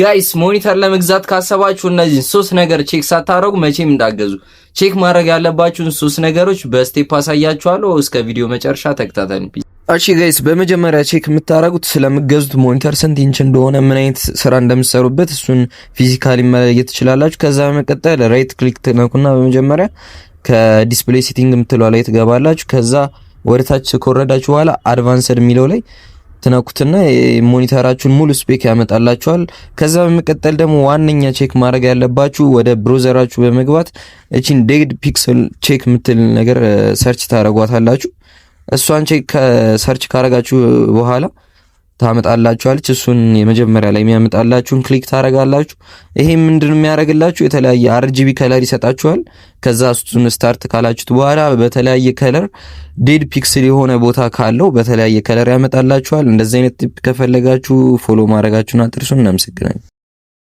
Guys፣ monitor ለመግዛት ካሰባችሁ እነዚህን ሶስት ነገር check ሳታረጉ መቼም እንዳትገዙ። Check ማድረግ ያለባችሁን ሶስት ነገሮች በ step አሳያችኋለሁ። እስከ ቪዲዮ መጨረሻ ተከታተሉ። እሺ guys፣ በመጀመሪያ check የምታደርጉት ስለምትገዙት monitor ስንት ኢንች እንደሆነ፣ ምን አይነት ስራ እንደምትሰሩበት እሱን physically መለየት ትችላላችሁ። ከዛ በመቀጠል right click ትነኩና በመጀመሪያ ከ display setting የምትለዋ ላይ ትገባላችሁ። ከዛ ወደ ታች ከወረዳችሁ በኋላ advanced የሚለው ላይ ትነኩትና monitor ኣችሁን ሙሉ spec ያመጣላችኋል። ከዛ በመቀጠል ደግሞ ዋነኛ check ማድረግ ያለባችሁ ወደ browser ኣችሁ በመግባት እቺን dead pixel check የምትል ነገር search ታደርጓታላችሁ። እሷን check search ካረጋችሁ በኋላ ታመጣላችኋለች። እሱን የመጀመሪያ ላይ የሚያመጣላችሁን click ታረጋላችሁ። ይሄ ምንድነው የሚያደርግላችሁ? የተለያየ RGB color ይሰጣችኋል። ከዛ እሱን start ካላችሁት በኋላ በተለያየ color dead pixel የሆነ ቦታ ካለው በተለያየ color ያመጣላችኋል። እንደዚህ አይነት tip ከፈለጋችሁ follow ማድረጋችሁን አትርሱ። እናመሰግናለን።